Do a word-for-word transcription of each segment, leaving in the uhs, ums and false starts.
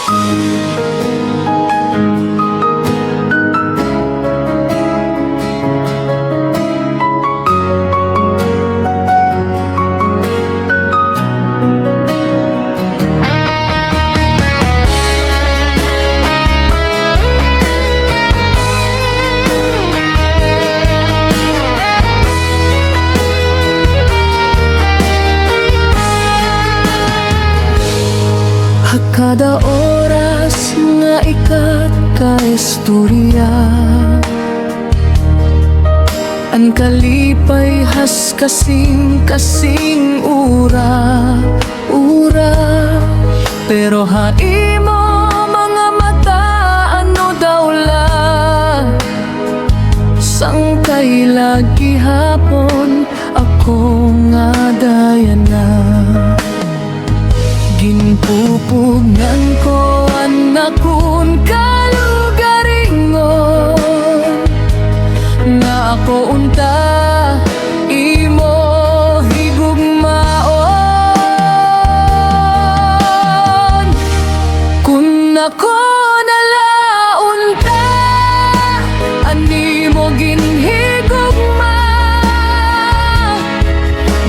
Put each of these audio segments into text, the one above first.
Ha kada oras nga ikatkaistorya, an kalipay has kasingkasing ura-ura. Pero ha imo mga mata, ano daw la, sangkay la gihapon ako ngada yana. Ginpupugngan ko an akon kalugaringon, nga ako unta imo higugmaon. Kon ako na la unta an imo ginhigugma,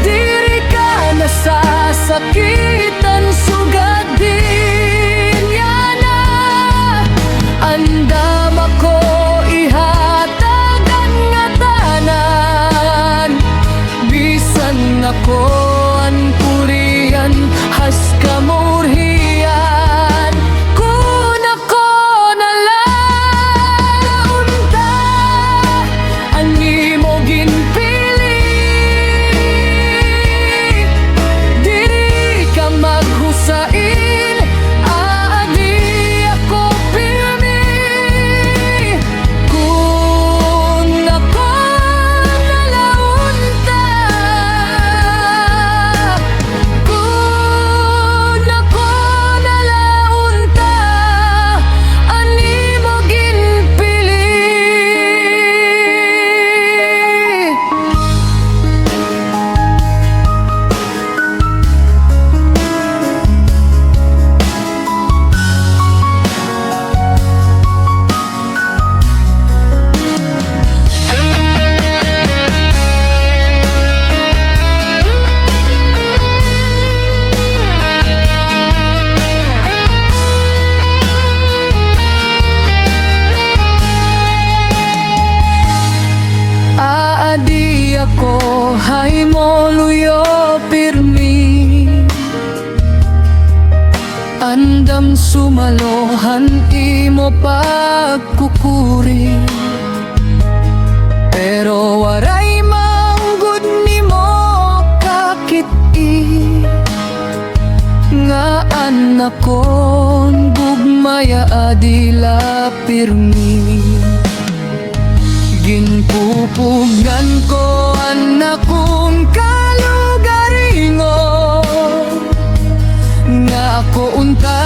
diri ka nasasakitan sugad din yana. Andam ako ihatag an ngatanan, bisan ako an purian has kamurhian. Kon ako na la unta an imo ginpili, diri ka maghusain, aadi ako pirmi. Kon ako na la unta, kon ako na la unta an imo ginpili. Aadi ako ha imo luyo pirmi. Andam sumalo han imo pagkukuri, pero waray man gud nimo kakit-i nga an akon gugma yaadi la pirmi. Ginpupugngan ko an akon kalugaringon, nga ako unta